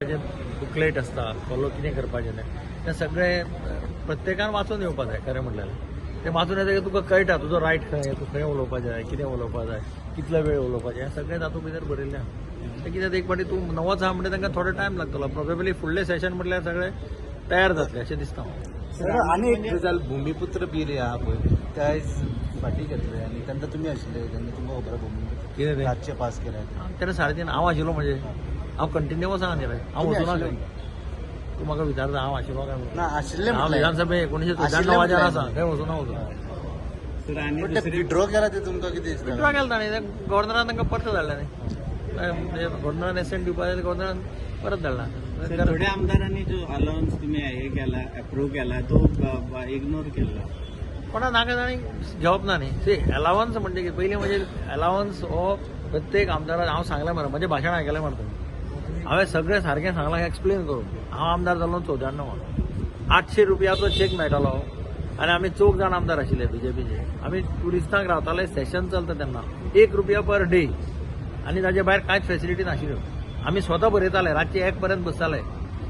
Booklet आसता follow कितें करपाचें तें तें सगळें प्रत्येकान वाचून येवपा जाय. खरें म्हटल्यार तें वाचून येतकीर तुका कळटा तुजो रायट खंय, तूं खंय उलोवपा जाय, कितें उलोवपा जाय, कितलो वेळ उलोवपाचें, हें सगळें तातूंत भितर बरयल्लें आहा. तें कितें एक फावटी तूं नवोच आहा म्हणटा तांकां थोडो टायम लागतलो. प्रोबेबली फुडलें सेशन म्हटल्यार सगळें तयार जातलें अशें दिसता म्हाका. सर, आनी एक गजाल, भुमिपुत्र बील आहा पळय, ते आयज फाटीं घेतले आनी तेन्ना तुमी आशिल्ले तेन्ना तुमकां खबर आहा भुमिपुत्र कितें तें? रातचे पास केले. तेन्ना 3.5 हांव आशिल्लो, म्हणजे हांव कंटिन्युअस आहा न्ही रे, हांव तुमी वचूना आशिल्ले? खंय. तूं म्हाका विचारता हांव आशिल्लो काय म्हणून. ना, आशिल्ले हांव म्हटलें. विधानसभे 1994च्यान आसा, खंय वचूना वचून. सर, आनी पण ते दुसरी विड्रॉ केला ते तुमकां कितें दिसता? विड्रॉ केला ताणें, गव्हर्नरान तांकां परत धाडलें न्ही. म्हणजे गव्हर्नरान एसेंट दिवपा जाय, गव्हर्नरान परत धाडला. सर, थोड्या आमदारांनी जो अलाउन्स तुम्ही हे केला, अप्रूव्ह केला, तो इग्नोर केला. कोणा नाका ताणी घेवप ना न्ही. सी, अलावन्स म्हणजे कितें? पयलीं म्हणजे अलावन्स हो प्रत्येक आमदाराक हांव सांगलें मरे, म्हजें भाशण आयकलें मरे तुमी. हांवें सगळें सारकें सांगलां एक्सप्लेन करून. हांव आमदार जालो 94, 800 रुपयाचो चॅक मेळटालो आनी आमी चौग जाण आमदार आशिल्ले बीजेपीचे. आमी ट्युरिस्टांक रावताले, सेशन चलता तेन्ना 1 रुपया पर डे आनी ताजे भायर कांयच फेसिलिटी नाशिल्ल्यो. आमी स्वता बरयताले, रातचे 1 पर्यंत बसताले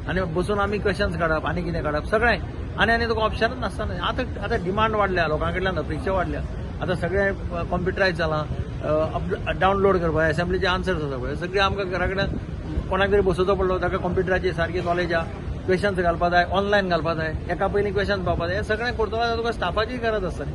आनी बसून आमी क्वेशन्स काडप आनी कितें काडप सगळें. आनी आनी तुका ऑप्शनच नासता. आतां आतां डिमांड वाडल्या, लोकां कडल्यान अपेक्षा वाडल्या. आतां सगळें कॉम्प्युटरायज जालां, डावनलोड करपाक एसेंब्लीचे आन्सर्स आसा पळय, सगळें आमकां घरा कडेन कोणाक तरी बसोवचो पडलो, ताका कॉम्प्युटराची सारकी नॉलेज आहा, क्वेशन्स घालपा जाय, ऑनलायन घालपा जाय, एका पयलीं क्वेशन पावपा जाय, हें सगळें करतलो जाल्यार तुका स्टाफाची गरज आसता न्ही.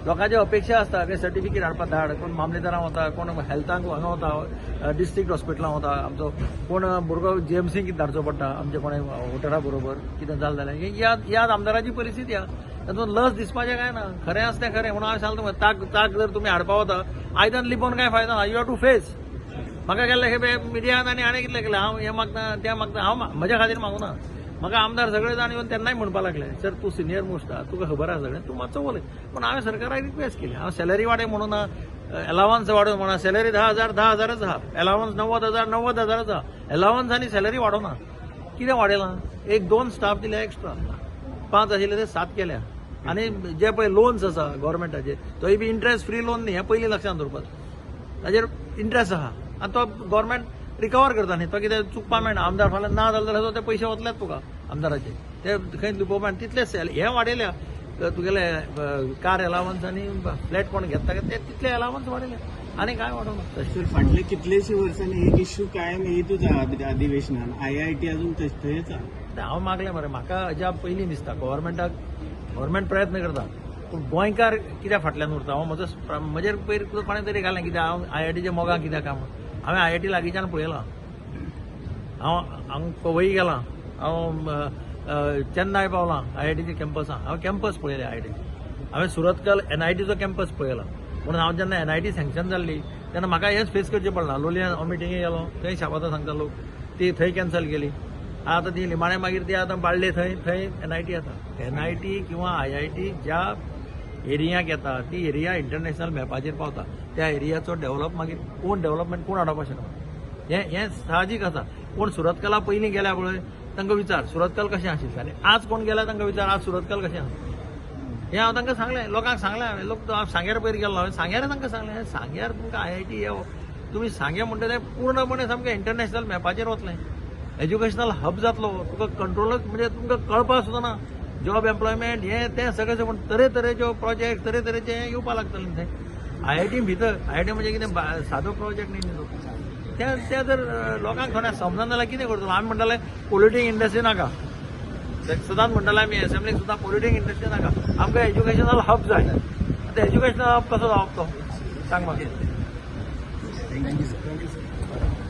लोकांची अपेक्षा आसता की सर्टिफिकेट हाडपा धाड. कोण मामलेदारां वता, कोण हेल्थाक हांगा वता, डिस्ट्रिक्ट हॉस्पिटलां वता, आमचो कोण भुरगो जीएमसीक धाडचो पडटा, आमचे कोणे वोटरा बरोबर कितें जालें जाल्यार. ही याद याद आमदाराची परिस्थिती आहा, तातूंत लज दिसपाचें कांय ना. खरें आसा तें खरें म्हणून हांवें सांगलां तुमकां. ताक ताक जर तुमी हाडपा वता, आयदन लिपोवन कांय फायदो ना, you have to face. म्हाका केल्ले खेपे मिडियान आनी हाणें कितलें केलें, हांव हें मागता तें मागता. हांव म्हज्या खातीर मागूना. म्हाका आमदार सगळे जाण येवन तेन्नाय म्हणपाक लागले, सर, तूं सिनियर मोस्ट आहा, तुका खबर आसा सगळें, तूं मातसो उलय. पूण हांवें सरकाराक रिक्वेस्ट केली, हांव सॅलरी वाडय म्हणून ना, एलावन्स वाडोवन म्हणा. सॅलरी 10,000 10,000च आहा, एलावन्स 90,000 90,000च आहा. एलावन्स आनी सॅलरी वाडोवना. कितें वाडयलां? एक दोन स्टाफ दिले एक्स्ट्रा, 5 आशिल्ले ते 7 केल्या. आनी जे पळय लोन्स आसा गव्हर्मेंटाचे, तोय बी इंट्रस्ट फ्री लोन न्ही, हें पयलीं लक्षांत दवरपाक. ताजेर इंट्रस्ट आहा आनी तो गव्हर्मेंट रिकवर करता न्ही. तो कितें चुकपा मेळना. आमदार फाल्यां ना जालो जाल्यार ते पयशे वतलेच तुका आमदाराचे, ते खंय लिपोवपा. तितले सेल हे वाडयल्या तुगेले कार एलावन्स आनी फ्लॅट कोण घेता ते तितले एलावन्स वाडयले आनी काय वाडोवना तशें. सर, फाटल्या कितलेशे वर्सांनी एक इश्यू कायम येतूच आहा अधिवेशनान, आयआयटी अजून थंयच आहा. हांव मागलें मरे, म्हाका अजाप पयलीं दिसता गव्हर्मेंटाक, गव्हर्मेंट प्रयत्न करता पूण गोंयकार कित्याक फाटल्यान उरता. हांव म्हजो म्हजेर पयर कोणें तरी घालें कित्याक हांव आयआयटीच्या मोगान कित्याक काय म्हणून. हांवें आयआयटी लागींच्यान पळयलां, हांव हांगा पवई गेलां, हांव चेन्नय पावलां आयआयटीच्या कॅम्पसान, हांव कॅम्पस पळयलें आयआयटीचे. हांवें सुरतकल एनआयटीचो कॅम्पस पळयला. म्हणून हांव जेन्ना एनआयटी सँक्शन जाल्ली तेन्ना म्हाका हेंच फेस करचें पडलां. लोलयां हांव मिटिंगेक गेलो, थंय शाबातां सांगता लोक, ती थंय कॅन्सल केली. आतां ती निमाणे मागीर ती आतां बाळ्ळे थंय थंय एनआयटी आसा. एनआयटी किंवा आयआयटी ज्या एरियाक येता ती एरिया इंटरनॅशनल मॅपाचेर पावता. त्या एरियाचो डेव्हलप मागीर कोण डेव्हलपमेंट कोण हाडपाक शकना, हें हें साहजीक आसा. कोण सुरतकला पयलीं गेल्या पळय तांकां विचार सुरतकल कशें आशिल्लें, आनी आज कोण गेल्या तांकां विचार आज सुरतकल कशें आसा. हें हांव तांकां सांगलें, लोकांक सांगलें हांवें. लोक हांव सांग्यार पयर गेल्लो, हांवें सांग्यार तांकां सांगलें, सांग्यार तुमकां आयआयटी येवो, तुमी सांगें म्हणटा तें पूर्णपणे सामकें इंटरनॅशनल मॅपाचेर वतलें, एज्युकेशनल हब जातलो. तुका कंट्रोलच म्हणजे तुमकां कळपाक सुद्दां ना, जॉब एम्प्लॉयमेंट हें तें सगळें, पूण तरेतरेच्यो प्रोजेक्ट तरेतरेचे हें येवपाक लागतलें थंय आयआयटी भितर. आयआयटी म्हणजे कितें सादो प्रोजेक्ट न्ही तो. ते ते जर लोकांक थोड्या समजना जाल्यार कितें करतलो? आमी म्हणटाले पोल्युटींग इंडस्ट्री नाका, सदांच म्हणटाले आमी एसेंब्लीक सुद्दां, पोल्युटींग इंडस्ट्री नाका, आमकां एज्युकेशनल हब जाय. आतां एज्युकेशनल हब कसो जावप तो सांग म्हाका. Thank you sir, thank you sir.